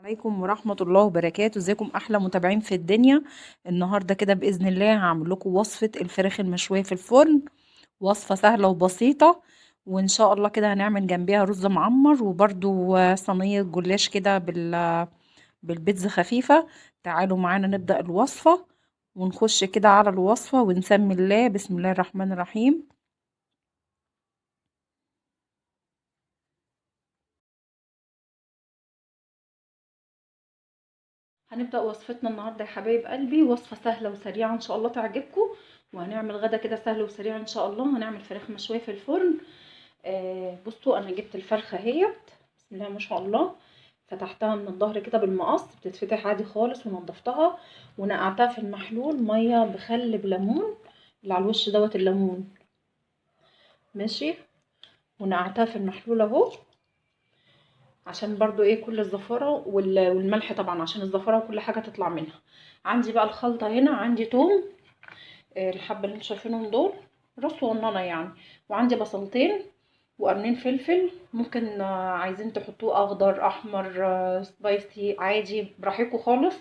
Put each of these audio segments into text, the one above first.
عليكم ورحمة الله وبركاته. ازيكم احلى متابعين في الدنيا؟ النهاردة كده بإذن الله هعمل لكم وصفة الفراخ المشوية في الفرن، وصفة سهلة وبسيطة، وان شاء الله كده هنعمل جنبيها رز معمر وبرده صينية جلاش كده بالبيتزا خفيفة. تعالوا معانا نبدأ الوصفة ونخش كده على الوصفة ونسمي الله. بسم الله الرحمن الرحيم. هنبدأ وصفتنا النهارده يا حبايب قلبي، وصفة سهلة وسريعة ان شاء الله تعجبكم، وهنعمل غدا كده سهل وسريع ان شاء الله. هنعمل فراخ مشوية في الفرن. بصوا انا جبت الفرخة اهيت، بسم الله ما شاء الله، فتحتها من الظهر كده بالمقص، بتتفتح عادي خالص، ونضفتها ونقعتها في المحلول مية بخل بليمون اللي على الوش دوت الليمون، ماشي، ونقعتها في المحلول اهو عشان برضو ايه كل الزفرة والملح طبعا عشان الزفرة وكل حاجة تطلع منها. عندي بقى الخلطة هنا، عندي توم الحبة اللي انتوا شايفينهم دول راس صغننة يعني، وعندي بصلتين وقرنين فلفل، ممكن عايزين تحطوه اخضر احمر سبايسي عادي براحتكم خالص،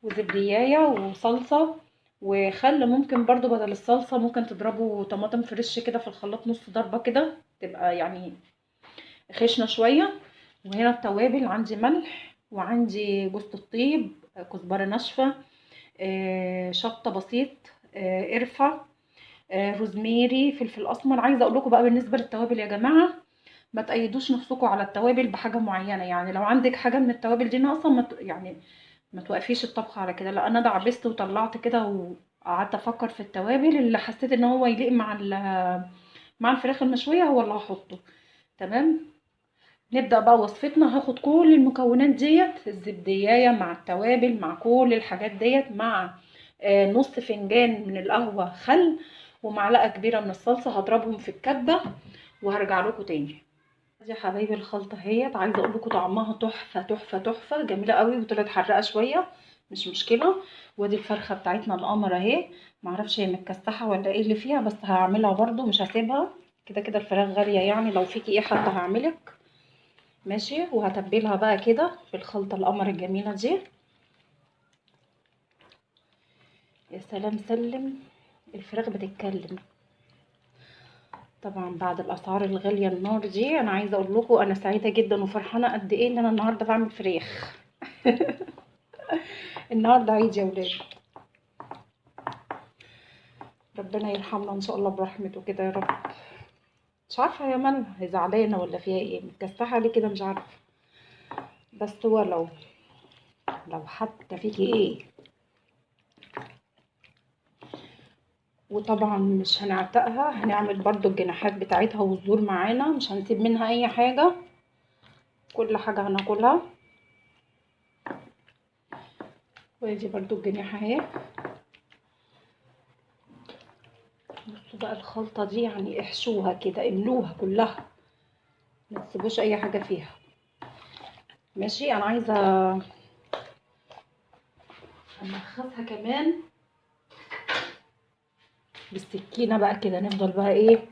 وزبدية وصلصة وخل. ممكن برضو بدل الصلصة ممكن تضربوا طماطم فريش كده في الخلاط نص ضربة كده، تبقى يعني خشنة شوية. وهنا التوابل، عندي ملح وعندي جوزة الطيب، كزبرة ناشفة، شطة بسيط، قرفة، روزميري، فلفل اسمر. عايزه اقول لكم بقى بالنسبة للتوابل يا جماعة، ما تقيدوش نفسكم على التوابل بحاجة معينة، يعني لو عندك حاجة من التوابل دي ناقصه ما توقفيش الطبخ على كده. لا انا دعبست وطلعت كده وقعدت افكر في التوابل اللي حسيت ان هو يليق مع الفراخ المشويه هو اللي هحطه. تمام، نبدأ بقى وصفتنا. هاخد كل المكونات ديت، الزبدية مع التوابل مع كل الحاجات ديت، مع نص فنجان من القهوة خل ومعلقة كبيرة من الصلصة، هضربهم في الكبة وهرجع لكم تاني. يا حبايبي الخلطة اهيت، عايزة اقول لكم طعمها تحفة تحفة تحفة، جميلة قوي، وطلعت حراقة شوية مش مشكلة. وادي الفرخة بتاعتنا القمر اهي، معرفش هي متكسحة ولا ايه اللي فيها، بس هعملها برضو مش هسيبها كده كده، الفراخ غالية يعني، لو فيكي ايه حتى هعملك ماشي. وهتبلها بقى كده في الخلطة القمر الجميلة دي. يا سلام سلم، الفراخ بتتكلم. طبعا بعد الاسعار الغالية النار دي، انا عايزة اقول لكم انا سعيدة جدا وفرحانة قد ايه ان انا النهاردة بعمل فراخ. النهاردة عيد يا ولاد، ربنا يرحمنا ان شاء الله برحمته كده يا رب. مش عارفه يا مالها، هي زعلانة ولا فيها ايه، متكسحه ليه كده مش عارفه، بس هو لو حتى فيكي ايه. وطبعا مش هنعتقها، هنعمل برضو الجناحات بتاعتها والزور معانا، مش هنسيب منها اي حاجة، كل حاجة هناكلها. وادي برضو الجناحه اهي. بصوا بقى الخلطة دي يعني احشوها كده، املوها كلها، ما تسيبوش اي حاجة فيها ماشي. انا عايزه انخسها كمان بالسكينة بقى كده، نفضل بقى ايه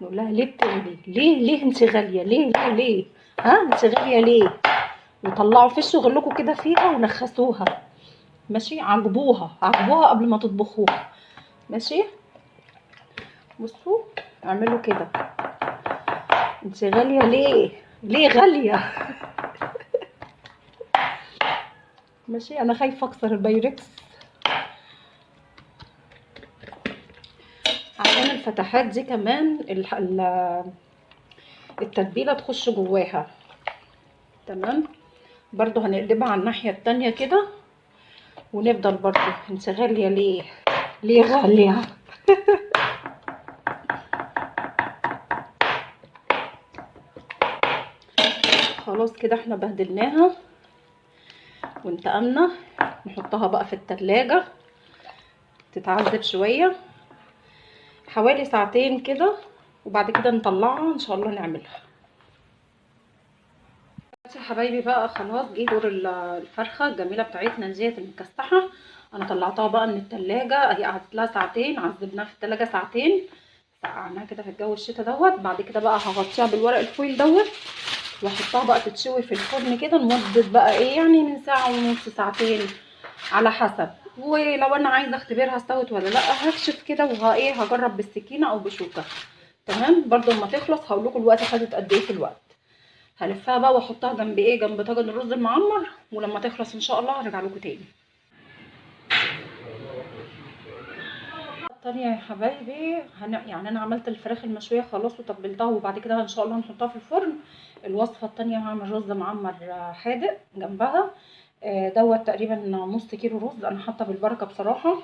نقول لها ليه بتغلي، ليه ليه انت غالية، ليه ليه ليه، ها انت غالية ليه، وطلعوا فشوا غلكوا كده فيها ونخسوها ماشي، عجبوها عجبوها قبل ما تطبخوها ماشي. بصوا اعملوا كده، انت غالية ليه ليه غالية. ماشي. انا خايفة اكسر البايركس عشان الفتحات دي كمان التتبيله تخش جواها. تمام، برضو هنقلبها على الناحية التانية كده، ونفضل برضو انت غالية ليه ليه غالية. خلاص كده احنا بهدلناها وانتقمنا. نحطها بقى في التلاجة تتعذب شوية حوالي ساعتين كده، وبعد كده نطلعها ان شاء الله نعملها. يا حبايبي بقى خلاص جه دور الفرخة الجميلة بتاعتنا ديت المكسحة. انا طلعتها بقى من التلاجة اهي، قعدت لها ساعتين، عذبناها في التلاجة ساعتين، سقعناها كده في الجو الشتا دوت. بعد كده بقى هغطيها بالورق الفويل دوت واحطها بقى تتشوي في الفرن كده لمدة بقى ايه يعني من ساعة ونص ساعتين على حسب. ولو انا عايزه اختبرها استوت ولا لا هكشف كده وها ايه هجرب بالسكينة او بشوكة. تمام، برده اما تخلص هقول لكم الوقت خدت قد ايه في الوقت. هلفها بقى واحطها جنب ايه، جنب طاجن الرز المعمر، ولما تخلص ان شاء الله هرجع لكم تاني. الثانية يا حبايبي يعني انا عملت الفراخ المشويه خلاص وتبلتها، وبعد كده ان شاء الله هنحطها في الفرن. الوصفة الثانية هعمل رز معمر حادق جنبها. دوت تقريبا نص كيلو رز، انا حاطه بالبركة بصراحة.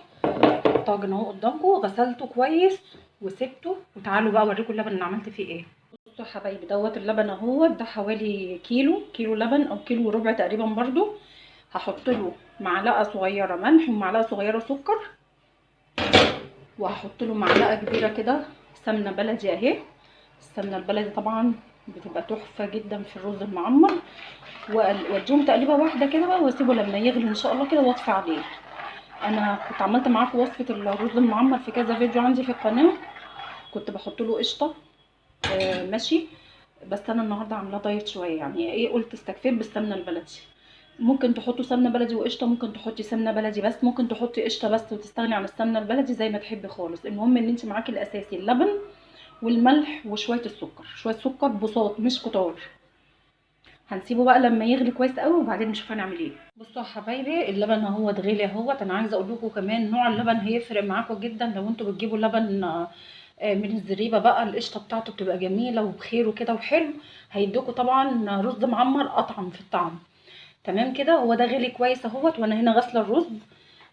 الطاجن اهو قدامكم، غسلته كويس وسبته، وتعالوا بقى اوريكم اللبن اللي عملت فيه ايه. بصوا يا حبايبي دوت اللبن اهو، ده حوالي كيلو لبن او كيلو وربع تقريبا برضو. هحط له معلقه صغيرة ملح ومعلقة صغيرة سكر، وهحط له معلقه كبيرة كده سمنه بلدي اهي. السمنة البلدي طبعا بتبقى تحفة جدا في الرز المعمر. واديهم تقليبه واحدة كده بقى، واسيبه لما يغلي ان شاء الله كده واطفي عليه. انا كنت عملت معاكم وصفه الرز المعمر في كذا فيديو عندي في القناة، كنت بحط له قشطه ماشي، بس انا النهارده عاملاه دايت شوية، يعني ايه قلت استكفيت بالسمنه البلدي. ممكن تحطوا سمنه بلدي وقشطه، ممكن تحطي سمنه بلدي بس، ممكن تحطي قشطه بس وتستغني عن السمنة البلدي، زي ما تحبي خالص. المهم ان انت معاكي الاساسي اللبن والملح وشوية السكر، شوية سكر بساط مش كتار. هنسيبه بقى لما يغلي كويس قوي وبعدين نشوف هنعمل ايه. بصوا يا حبايبي اللبن اهو اتغلي اهوت. انا عايزه اقول لكم كمان نوع اللبن هيفرق معاكم جدا لو انتوا بتجيبوا لبن من الزريبه بقى، القشطه بتاعته بتبقى جميلة وبخير وكده وحلو، هيدوكوا طبعا رز معمر اطعم في الطعم. تمام كده، هو ده غلي كويس اهوت، وانا هنا غاسله الرز.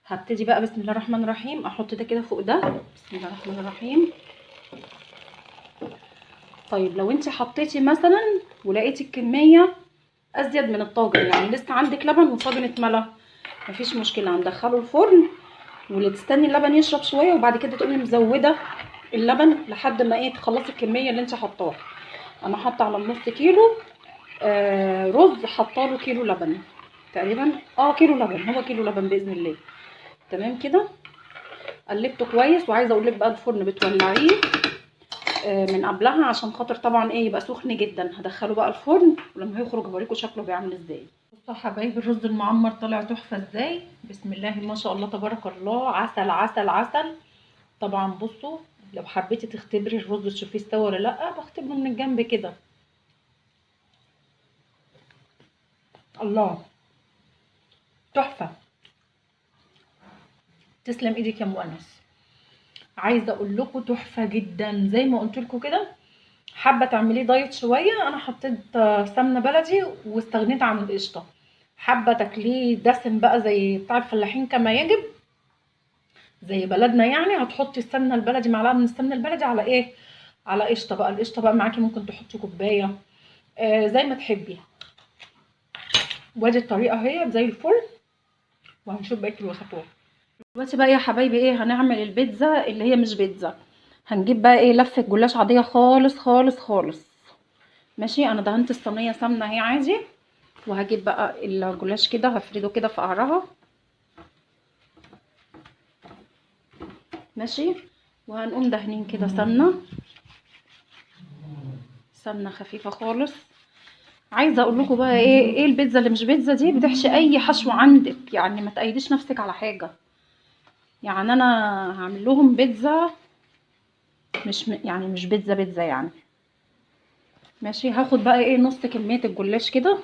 هبتدي بقى بسم الله الرحمن الرحيم احط ده كده فوق ده، بسم الله الرحمن الرحيم. طيب لو انت حطيتي مثلا ولقيتي الكمية ازيد من الطاجن، يعني لسه عندك لبن والطاجن اتملى، مفيش مشكلة، هندخله الفرن واللي تستني اللبن يشرب شوية، وبعد كده تقومي مزوده اللبن لحد ما ايه تخلصي الكمية اللي انت حطاها. انا حاطه على النص كيلو رز، حاطه له كيلو لبن تقريبا، كيلو لبن، هو كيلو لبن باذن الله. تمام كده، قلبته كويس. وعايزه اقول لك بقى الفرن بتولعيه من قبلها عشان خاطر طبعا ايه يبقى سخن جدا. هدخله بقى الفرن ولما يخرج هوريكم شكله بيعمل ازاي. بصوا يا حبايبي الرز المعمر طلع تحفة ازاي، بسم الله ما شاء الله تبارك الله، عسل عسل عسل. طبعا بصوا لو حبيتي تختبري الرز تشوفيه استوى ولا لا، بختبره من الجنب كده. الله تحفة، تسلم ايدك يا ام انس. عايزه اقول لكم تحفة جدا زي ما قلت لكم كده. حابة تعمليه دايت شوية، انا حطيت سمنه بلدي واستغنيت عن القشطه. حابة تاكليه دسم بقى زي بتاع الفلاحين كما يجب زي بلدنا يعني، هتحطي السمنة البلدي، معلقه من السمنة البلدي على ايه، على قشطه بقى. القشطه بقى معاكي ممكن تحطي كوباية زي ما تحبي. وادي الطريقة اهي زي الفل، وهنشوف بقية الوصفات دلوقتي بقى يا حبايبي. ايه هنعمل البيتزا اللي هي مش بيتزا. هنجيب بقى ايه لفه جلاش عادية خالص خالص خالص، ماشي. انا دهنت الصينية سمنه اهي عادي، وهجيب بقى الجلاش كده هفرده كده في قعرها، ماشي. وهنقوم دهنين كده سمنه، سمنه خفيفة خالص. عايزه اقول لكم بقى ايه البيتزا اللي مش بيتزا دي، بتحشي اي حشو عندك، يعني ما تقيديش نفسك على حاجة. يعني انا هعمل لهم بيتزا مش يعني مش بيتزا بيتزا يعني، ماشي. هاخد بقى ايه نص كمية الجلاش كده.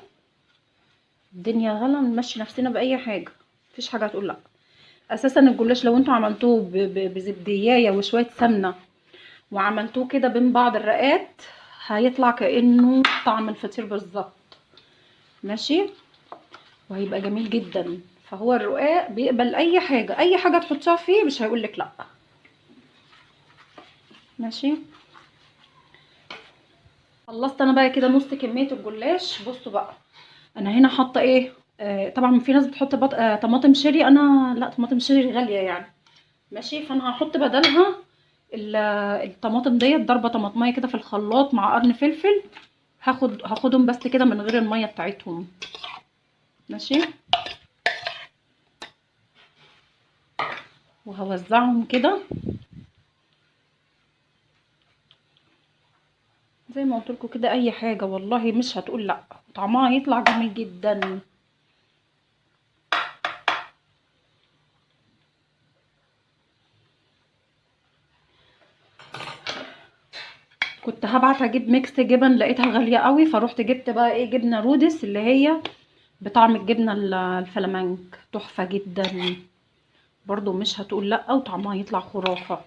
الدنيا غلا، نمشي نفسنا باي حاجة، مفيش حاجة هتقول لا. اساسا الجلاش لو انتوا عملتوه بزبديايه وشوية سمنه وعملتوه كده بين بعض الرقات، هيطلع كانه طعم الفطير بالظبط، ماشي، وهيبقى جميل جدا. فهو الرقاق بيقبل اي حاجة، اي حاجة تحطيها فيه مش هيقولك لا، ماشي. خلصت انا بقى كده نص كمية الجلاش. بصوا بقى انا هنا حاطه ايه، طبعا في ناس بتحط طماطم cherry، انا لا، طماطم cherry غالية يعني، ماشي. فانا هحط بدلها الطماطم ديت، ضربه طماطميه كده في الخلاط مع قرن فلفل. هاخدهم بس كده من غير المية بتاعتهم، ماشي. وهوزعهم كده زي زي ما قلت لكم كده اي حاجة والله مش هتقول لا، طعمها هيطلع جميل جدا. كنت هبعت اجيب mix جبن لقيتها غالية قوي، فروحت جبت بقى ايه جبنه رودس اللي هي بطعم الجبنة الفلامنك، تحفة جدا برضو مش هتقول لا، وطعمها يطلع خرافه.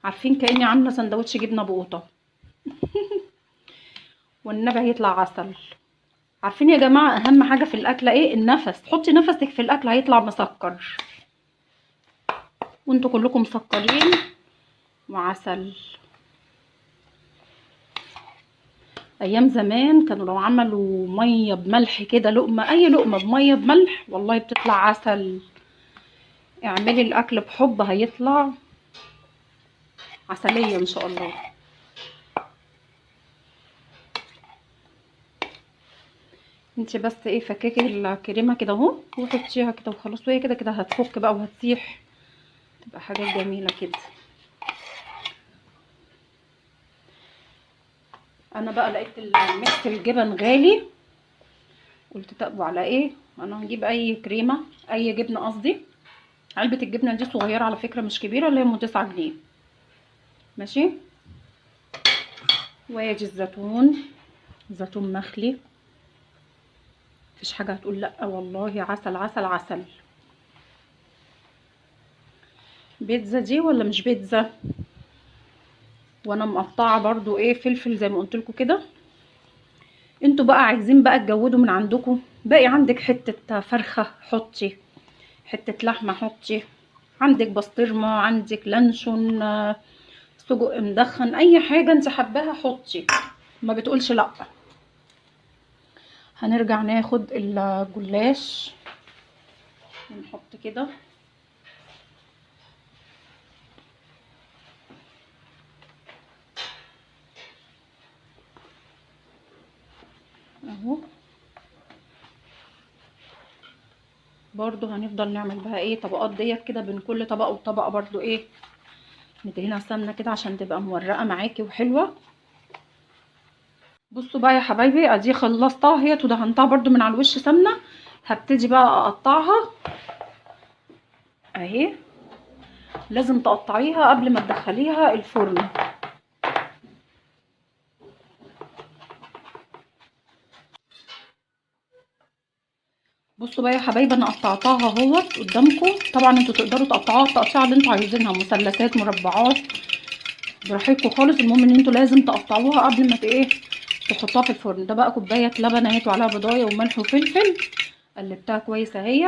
عارفين كاني عامله سندوتش جبنه بقوطه والنبي هيطلع عسل. عارفين يا جماعة اهم حاجة في الاكلة ايه؟ النفس. حطي نفسك في الاكل هيطلع مسكر، وانتوا كلكم مسكرين وعسل. ايام زمان كانوا لو عملوا مية بملح كده، لقمة اي لقمة بميه بملح والله بتطلع عسل. اعملي الاكل بحب هيطلع عسلية ان شاء الله. انت بس ايه فككي الكريمة كده اهو وحطيها كده وخلاص، وهي كده كده هتفك بقى وهتسيح، تبقى حاجات جميلة كده. انا بقى لقيت ال mix الجبن غالي، قلت طب على ايه، انا هجيب اي كريمة اي جبنه قصدي. علبة الجبنة دي صغيرة على فكرة مش كبيرة، اللي هي 9 جنيه ماشي. وادي الزيتون، زيتون مخلي، مفيش حاجة هتقول لا والله، عسل عسل عسل. بيتزا دي ولا مش بيتزا؟ وانا مقطعه برضو ايه فلفل زي ما قلت لكم كده. انتوا بقى عايزين بقى تجودوا من عندكم، باقي عندك حتة فرخة حطي، حتة لحمه حطي، عندك بسطرمه، عندك لانشون، سجق مدخن، اي حاجة انت حباها حطي، ما بتقولش لا. هنرجع ناخد الجلاش ونحط كده. اهو برضو هنفضل نعمل بقى ايه طبقات ديت كده، بين كل طبقه وطبقه برضو ايه ندهنها سمنه كده عشان تبقى مورقه معاكي وحلوه. بصوا بقى يا حبايبي، ادي خلصتها اهيت ودهنتها برضو من على الوش سمنه. هبتدي بقى اقطعها اهي، لازم تقطعيها قبل ما تدخليها الفرن. بصوا بقى يا حبايبي، انا قطعتها اهوت قدامكم. طبعا انتوا تقدروا تقطعوها التقطيعه اللي انتوا عايزينها، مثلثات مربعات براحتكم خالص. المهم ان انتوا لازم تقطعوها قبل ما ايه تحطوها في الفرن. ده بقى كوباية لبن اهي وعليها بضايه وملح وفلفل، قلبتها كويس اهي.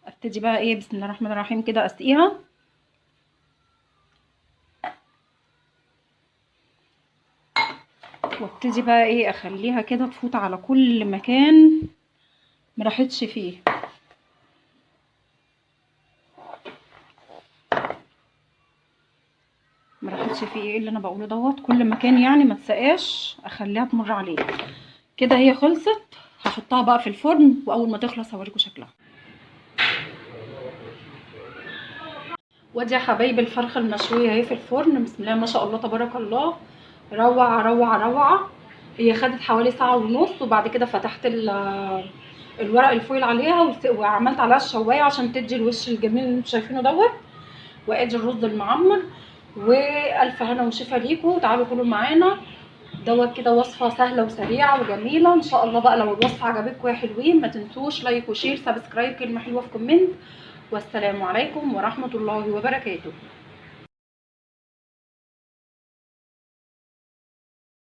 ابتدي بقى ايه بسم الله الرحمن الرحيم كده اسقيها. وابتدي بقى ايه اخليها كده تفوت على كل مكان مراحتش فيه. مراحتش فيه ايه اللي انا بقوله دوت، كل مكان يعني ما تسقاش اخليها تمر عليه كده. هي خلصت، هحطها بقى في الفرن، واول ما تخلص هوريكم شكلها. وادي يا حبايبي الفرخه المشويه اهي في الفرن، بسم الله ما شاء الله تبارك الله، روعه روعه روعه. هي خدت حوالي ساعة ونص، وبعد كده فتحت الورق الفويل عليها وعملت عليها الشوايه عشان تدي الوش الجميل اللي انتوا شايفينه دوت. وادي الرز المعمر، والف هنا وشفا ليكم. تعالوا كلوا معانا دوت كده، وصفه سهلة وسريعة وجميلة ان شاء الله. بقى لو الوصفة عجبتكم يا حلوين ما تنسوش like و share subscribe، كلمة حلوة في comment. والسلام عليكم ورحمة الله وبركاته.